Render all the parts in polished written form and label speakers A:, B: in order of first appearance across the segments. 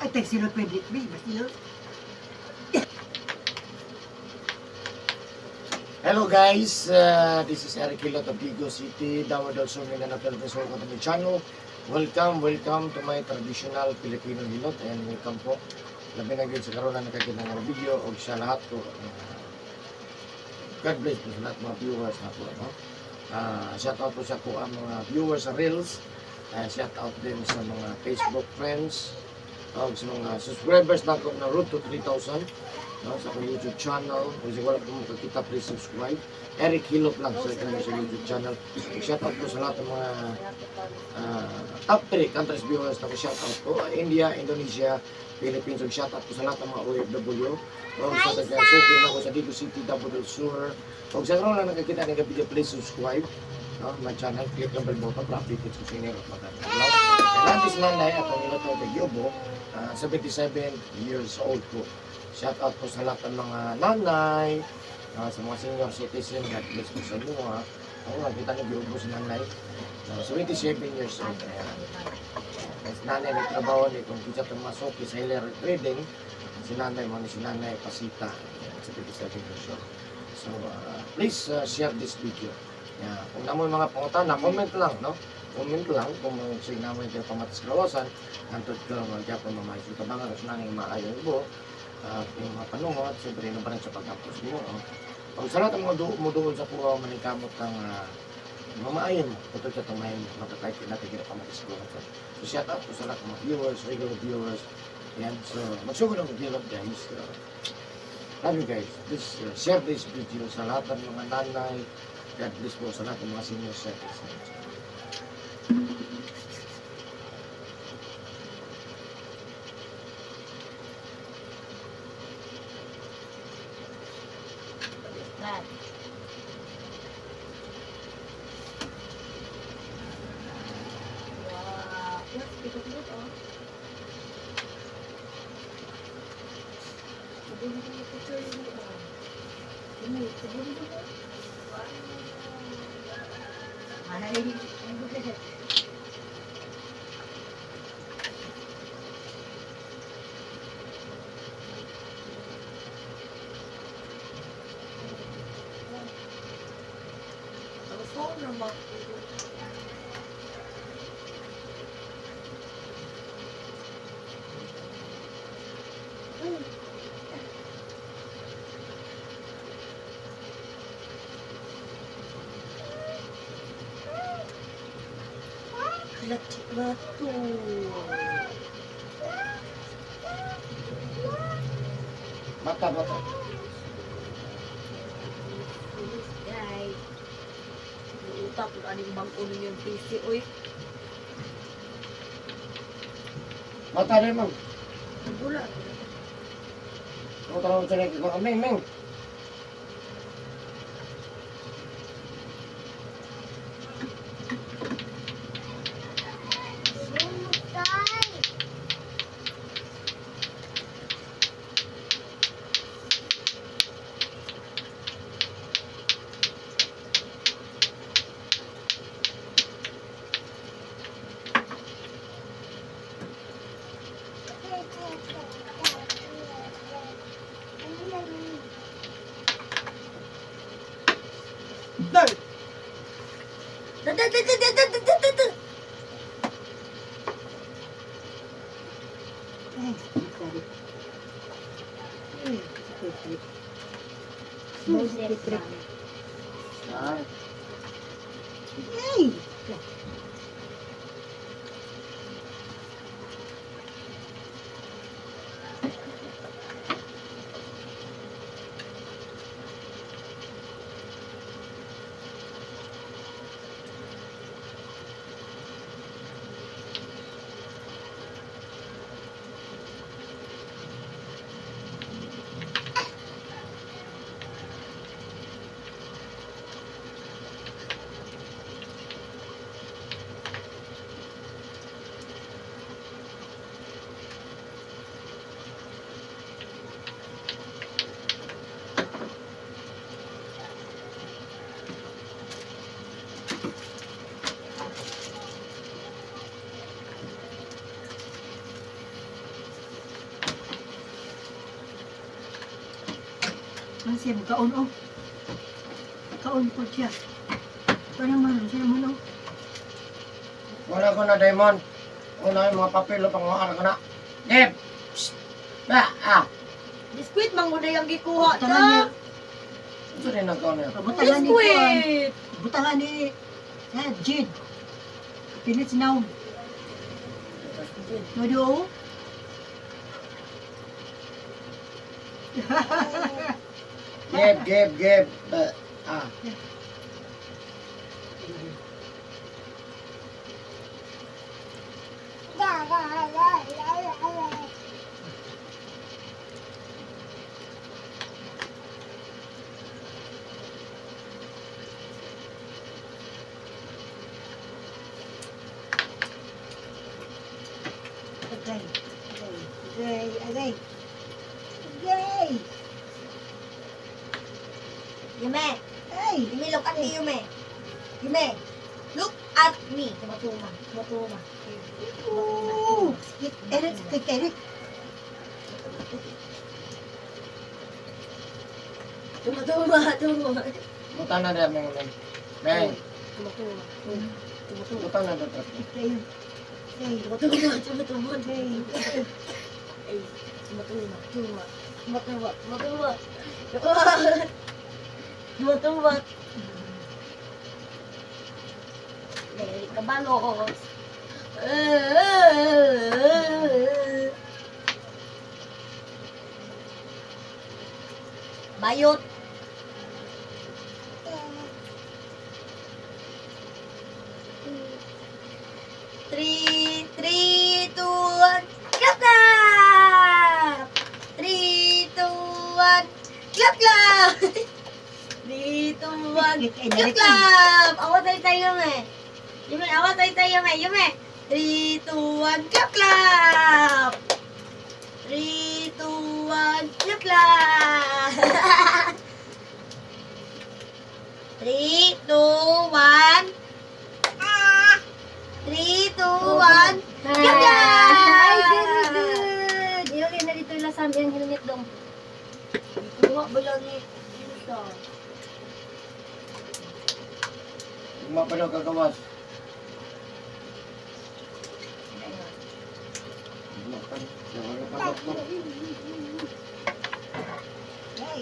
A: Ay, tag silot pwede. Bi, basilot.
B: Hello guys, this is Eric Hilot of Vigo City, Davao del Sur, Mindanao, Philippines. Welcome to my channel. Welcome, welcome to my traditional Filipino hilot and welcome po. Labi na gyud sa karon na nakakita nga video og sa lahat ko. God bless po sa lahat mga viewers na po. No? Shout out po sa ko ang mga viewers sa Reels. Shout out din sa mga Facebook friends og sa mga subscribers na ko na road to 3,000, no, sa akong YouTube channel. Kung sa wala po makakita, please subscribe. Eric Hilot lang sa sa YouTube channel. Shout out po sa lahat ng mga top 3 countries viewers na ko shout out po. India, Indonesia, Philippines. Ug shout out po sa lahat ng mga OFW. O sa taga suki na ko sa Digo City, Davao del Sur. Ug sa karon lang nakakita ng video, please subscribe. No, my channel, click ang bell button para updated sa inyo at magandang. Kaya si nanay at ang ilo kay Yobo, 77 years old po. Shout out po sa lahat ng mga nanay, sa mga senior citizen, God bless po sa inyo. Ha. Ako, nakita niyo, Yobo si nanay. 77 years old. Ayan. Kasi nanay nagtrabaho ni kung kita itong mga sa Hilaire Trading, si nanay mo ni si nanay Pasita, ayan, 77 years old. So, please share this video. Yeah. Kung namoy mga pangutana, comment lang, no? Comment lang kung sige namoy kayo pamatas kalawasan, hantod ka magyapon mamayos yung tabangan, sa nanay maayo yung at yung mga panungot, siyempre yun pa rin sa pag-apos mo. No? Pag sa lahat ng mga mo doon sa kuha, manikamot ng mamaayon mo, putol sa tumahin mo, makakahit natin kaya pamatas kalawasan. So shout out po sa lahat ng mga viewers, regular viewers. Yan, so magsugod ang vlog, guys. So, love you guys. Please share this video sa lahat ng mga nanay. God bless po sa lahat ng mga senior citizens.
C: What is that? Wow. Yes, pikot-pikot, oh. Sabihin ko yung picture yun, oh. Ini, sabihin ko. Wow.
A: Ay,
C: Ang phone naman.
A: Lat to.
B: Mata, mata.
C: Guys. Utak kung anong bang-uno yung PC, uy.
B: Mata rin, ma'am.
C: Wala.
B: Ano tanong sa mga meng, meng.
A: Dal!
C: Da da da da da da da da da.
A: Ay, sorry. Ay, sorry.
C: Moses.
B: Ah,
A: Ay! Ano siya, kaon oh. Kaon po siya. Paano man, siya mo no?
B: Wala ko na, Diamond. Una yung mga papel, pang ko na. Deb! Psst! Ba! Ah!
C: Biskuit man gud ang gikuha
A: Butangan niya.
C: ta.
B: Ito rin ang kaon niya.
A: Butangan ni Kuan.
C: Biskuit.
A: Butangan ni Jid. Pilit si Naum. No, do?
B: Geb, geb, geb. Ba! Ah!
A: Agay. Agay. Agay. Agay.
C: Yume.
A: Ay.
C: Yume, look at me, Yume. Yume, look at me. Tumatuma, tumatuma.
A: Ooh. Eric, kay Eric.
C: Tumatuma, tumatuma.
B: Buta na deb, Meng, Meng. Meng,
C: Tumatuma, tumatuma.
B: buta na deb.
A: Ay. Ay.
C: Tumatuma, tumatuma. Ay, tumatuma, tumatuma. Tumatuma, tumatuma. Tumatuma. Dahil kabalos. Bayot. Three, three, two, one, clap, clap! Three, two, one, clap, clap! Three, two, one, clap, clap! Awa tayo tayo, Yume. Yume, awa tayo tayo, Yume. Yume. Three, two, one, clap, clap! Three, two, one, clap, clap! Three, two, one. Three, two, one. Clap, clap!
D: Ay, very good. Iuli na dito yung lasam yung helmet dong.
C: Kuha ba lang ni Lisa?
B: Mapalo kagawas. Mapalo. Wala pa doktor.
A: Ay.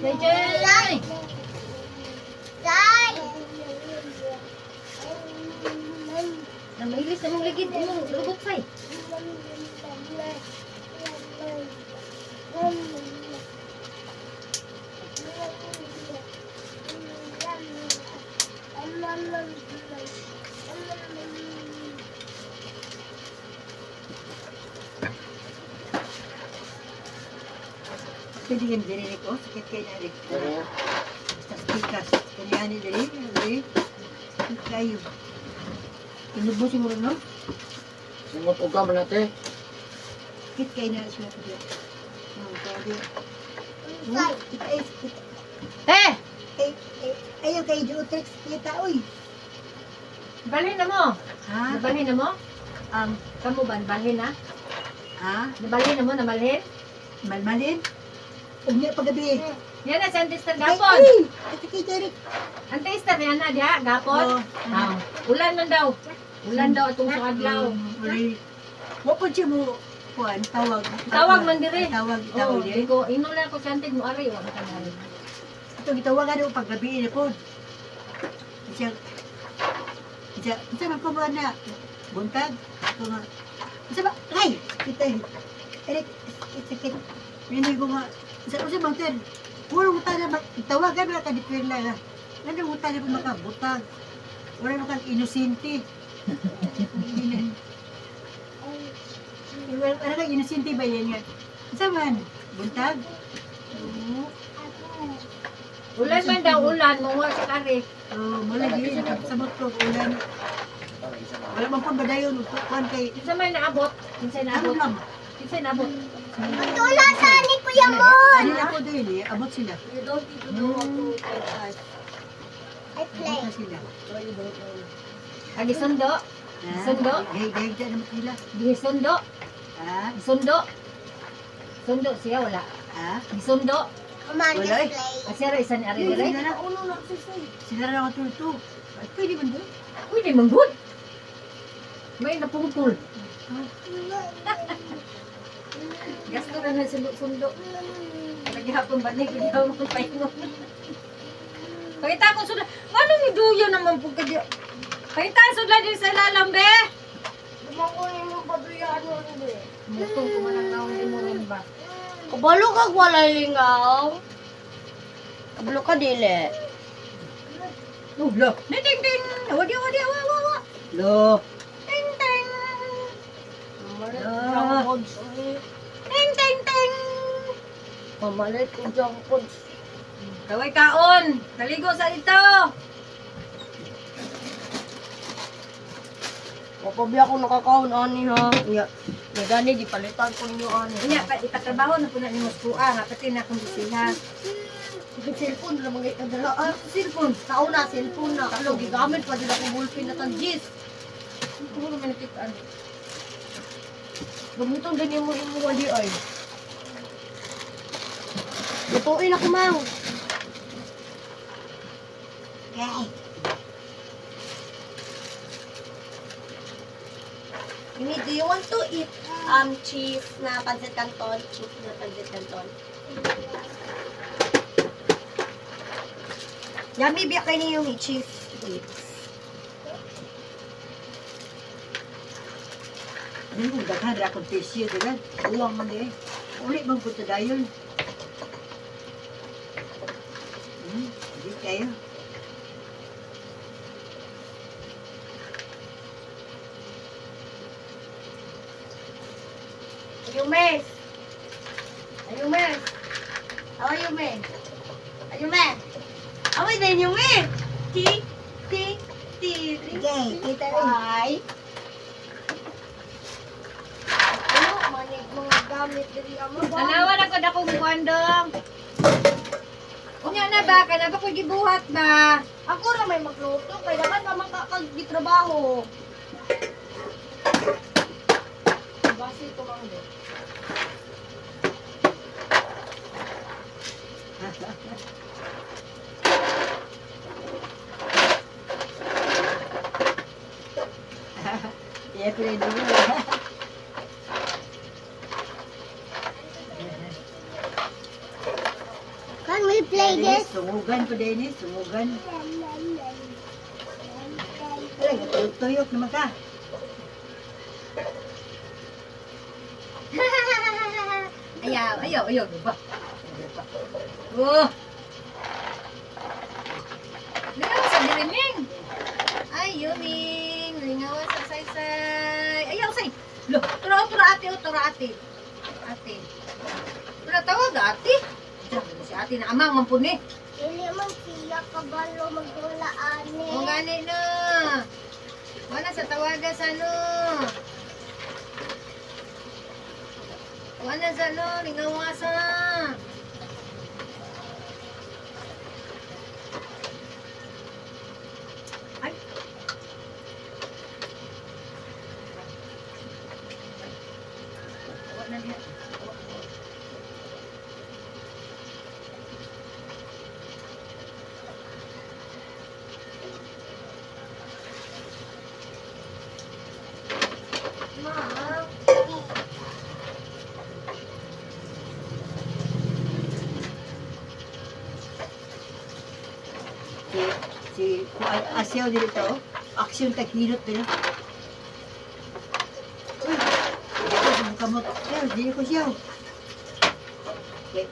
D: Jay, Jay! Na mahilis na mong ligid imong lubot say.
A: Pwede yan diri ko. Sakit kay Eric.
B: Pero,
A: Basta stikas. Kanya ni diri. Diri. Sakit kayo. Inubo siguro no?
B: Singot uga man natin.
A: Sakit kayo na siya. Kaya. Sakit ay sakit.
D: Te,
A: Ay, ay, ayaw kay Jutrex kita, uy.
D: balhin na mo.
A: Ha?
D: Nabalhin na mo?
A: Ang,
D: Kamu ba nabalhin na?
A: ha?
D: Nabalhin na mo, nabalhin?
A: Malmalin? Ugnya pagabi.
D: Yan na, si Auntie Star
A: Ay,
D: gapon.
A: uy! Ito kay Derek.
D: Auntie Star, yan na diha, gapon.
A: Oo.
D: Ah, ulan man daw. Ulan daw atong sa adlaw.
A: Uy. Wa po siya mo, kuan, tawag.
D: Tawag man dire.
A: Tawag, tawag
D: Oh,
A: dire.
D: di ko inula ko si Auntie mo ari wa man ari.
A: Ito, gitawagan daw paggabi na po. Siya, siya, siya man ko ba na, buntag, ko nga, siya ba, ay, kita, Eric, sakit, sakit, hindi ko nga, siya, siya bang ter, puro mo tayo, tawagan na ka di perla na, ano mo tayo po makabutag, wala mo kang inosente. Wala kang inosente ba yan nga? Sa man, buntag? Oo.
D: Ulan man daw, ulan mo wa sa kari.
A: Oh, mula di sabot ko ulan. Wala man pong badayon kuan kay
D: Kinsa may naabot? Kinsa
A: ano
D: naabot?
A: lang.
D: Kinsa naabot?
A: Ano ako din eh, abot sila.
C: You don't even know how to type us.
A: Abot na sila.
C: So you don't know.
D: Agi sundo,
A: Ha?
D: Sundo?
A: Gay gay dyan naman sila.
D: Gisundo,
A: Ha?
D: sundo. Sundo siya wala.
A: Ha?
D: Gisundo.
C: Come on,
A: Wala eh.
C: let's play.
D: Asya ra isa ni Ari
A: Sila
D: dire.
A: na.
C: Uno na si Soy.
A: Sila na ako tulto. Ay, pwede man doon.
D: Pwede man gud. May napungkol. Gasto na na sundo-sundo. Naghihapon ba ni kuya mo paingon. Pakita ko sudla. Ngano ni duyo naman pud ka di. Pakita ang sudla din sa ilalam be.
C: Lumangoy mo paduyaan mo rin eh.
D: Mutong ko man ang naong imo ron ba.
C: Kabalo ka walay lingaw. Kabalo ka dili.
A: Oh, lo.
D: Ding ding ding. Wadi wadi wa wa wa.
A: Lo.
D: Ding ding.
C: Mamalit
A: Ah.
C: junk foods. eh.
D: Ding ding ding.
C: Mamalit ko junk foods.
D: Kaway kaon. Kaligo sa ito.
C: Mapabi ako nakakaon ani ha. Nya. Nya gani di palitan ko ninyo ani.
D: Unya pa ipatrabaho na pud na nimo sa nga pati na akong bisiha.
C: Cellphone na mga ikadala. Ah,
D: Cellphone.
C: Tao na cellphone na. Ano gigamit pa din ako ballpen na tang gis.
D: Puro man nakitaan.
C: Gamiton din mo imo di ay. Lutuin ako mang.
A: Ay.
C: Mimi, do you want to eat cheese na pancit canton? Cheese na pancit canton. Yummy biya kay niyo may cheese sticks.
A: Ano kung daghan ra akong tissue, diba? Uwang man di eh. Uli bang punta dayon? Hindi kayo.
C: Ayumes! Ayumes! How are you, me? Ayume! Away din yung me! T, T, T, 3,
A: Okay, kita rin.
C: Ay. Ano, manig mga gamit diri amo ba?
D: Tanawa na ko dakong kuan dong. Unya na ba kana ba ko'y gibuhat ba?
C: Ako ra may magluto kay dapat pa man ka kag gitrabaho. Basi ko mang do.
A: Iya, ko rin dulo.
C: Can we play
A: Dennis, sumugan ko, Dennis. Sumugan. Ay, tuyok naman ka.
D: Ayaw, ayaw, ayaw, diba? Diba? Oh. Lingaw sa diriming. Ay, yuming. Lingaw sa saysay. Ayaw, say. Lo, tura, tura, ate, oh, tura, ate. Ate. Tura, tawag, ate. Diyan, si ate na amang mampuni.
C: Dili man siya kabalo magdula ani.
D: O gani na. Wala sa tawaga sa ano. Wala sa ano, lingawasa. Ay. Wala na diha.
C: Ma.
A: Si, si, Asyaw dito, oh. Aksyon kag hilot dito. Uy, di ko sa kamot. Siyaw, di ko siyaw. Wait.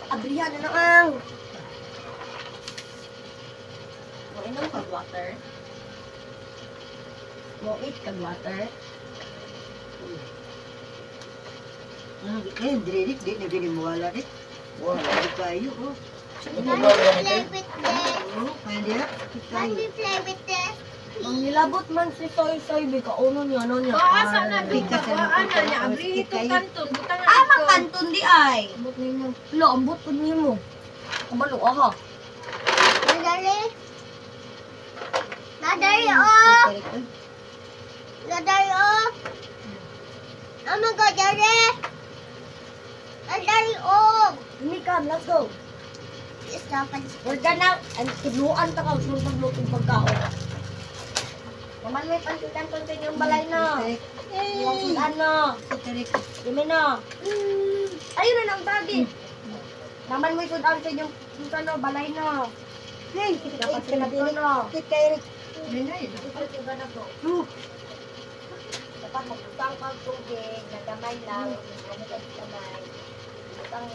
C: Abrihan na lang ang. Mo inom kag water. Mo eat kag water.
A: Ano, eh, dili, di na gini mawala rin.
B: Wala.
A: Di kayo, oh.
B: Sa katulog lang ito.
A: Oo, kaya diya, di kayo.
C: Ang nilabot man si Soy Soy bi kauno niya no niya.
D: Paasa na doon
A: Pika
D: ka.
A: sa
D: Ana niya,
A: lupa.
D: abrihi itong kanton. Butang
C: Ah, makanton di ay.
D: Ambot ninyo.
C: Lo, ambot pud nimo. Kabalo aha. Madali.
E: Naday oh! Naday oh! Oh my God, Daddy! Naday oh!
C: Yumi, come, let's go.
E: Stop it.
C: We're gonna, and tudluan ta ka, sunod magluto ng pagkaon. Naman may pantitan ko sa inyong balay na. Yung sudan na. Yumi na. Ayun na ang bagi. Naman may sudan sa inyong ano, balay na.
A: Hey,
C: Dapat sila dito na.
D: Lingay.
A: Oh,
C: Dapat magbutang kag tubig, nagamay lang, ano ka gamay. Butang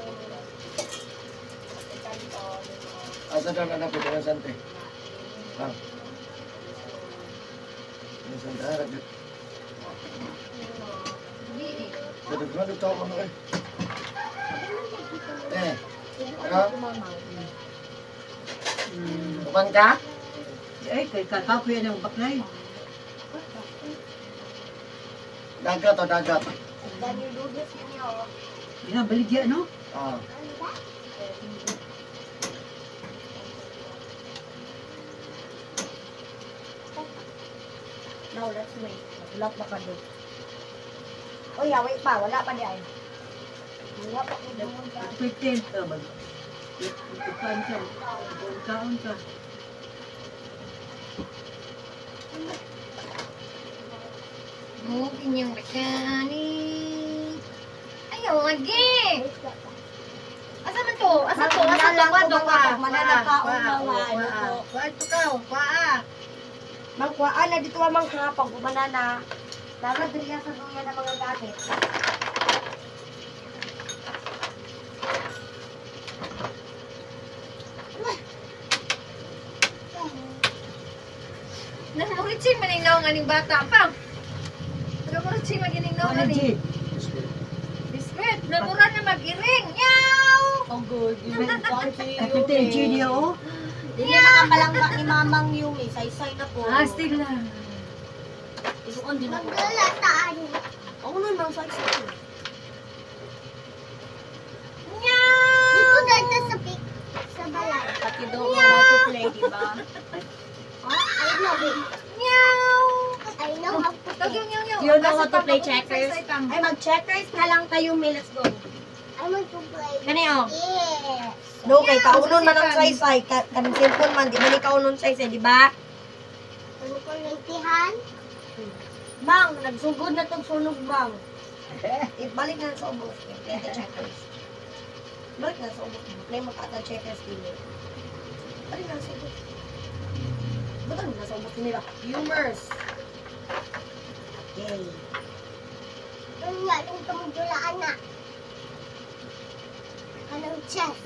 C: butang to.
B: Asa daw na dapat ang sante? Ah. Ang sante ah, ragyot. Sa daghan dito ako ano eh. Eh, ano? Upan ka?
A: Ay, kay kakapoy ng baklay.
B: Dagat o dagat.
C: Daniel Lugas yun yun.
A: Di na baligya, no?
B: Ah.
C: Now, let's wait. Nagulat ba ka doon? Oh, yeah, wait pa. Wala pa di ay. Wala pa ko doon.
A: 15 ka mag. Ikuan ka, kaon ka.
D: Move inyong bakani. Ayaw, lagi. Asa man to? Asa to? Asa to?
C: Manala ko
D: Kwa to
C: mga
D: ka?
C: mananakaon mga ano ko.
D: Kwa to ka? Kwa.
C: Mangkuhaan na dito ang mga pag banana. Tara diri sa duya ng mga gamit.
D: Namuriching man ang naong aning bata pa. Namuriching man ining naong
A: Ano,
D: aning.
A: G?
D: Biskwit. Namura na mag-iring. Meow!
C: Oh, good.
A: Ay, 15 G niya, oh.
C: Dili na palangga ni Mamang Yumi. Saysay na po.
D: Ah, still na.
C: Isuon din ako.
E: Magdulataan.
C: Ako nun, mang saysay.
D: Meow!
E: Dito dito sa pic sa balay.
C: Pati daw ko how to play, di ba?
E: I know it.
D: Meow!
E: I know how to
D: Tawag
E: play.
D: yung meow, meow.
C: You know
D: Asa
C: how to
D: pa
C: play
D: mabuti
C: checkers?
D: sa pang?
C: Ay, mag-checkers na lang tayo, May. Let's go.
E: I want to play.
C: Kani, oh.
E: Yes.
C: No, kay kaunon man ang saysay. Kanang cellphone man, di man ni kaunon saysay, di ba?
E: Ano ko nantihan?
C: Mang, nagsugod na tong sunog, Mang. Ibalik na sa ubos. Play the checkers. Balik na sa ubos. Play mo kata checkers dili. Balik na sa ubos. Ba't ano nasa ubos nila? Humors. Okay.
E: Ano nga, yung tumudulaan na. Anong chest?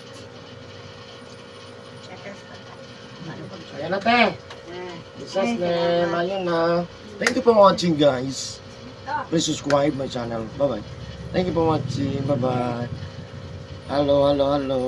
C: Checkers pa.
B: Ayan na te. Isas na, ayun na. Thank you for watching, guys. Please subscribe my channel. Bye-bye. Thank you for watching. Bye-bye. Hello, hello, hello.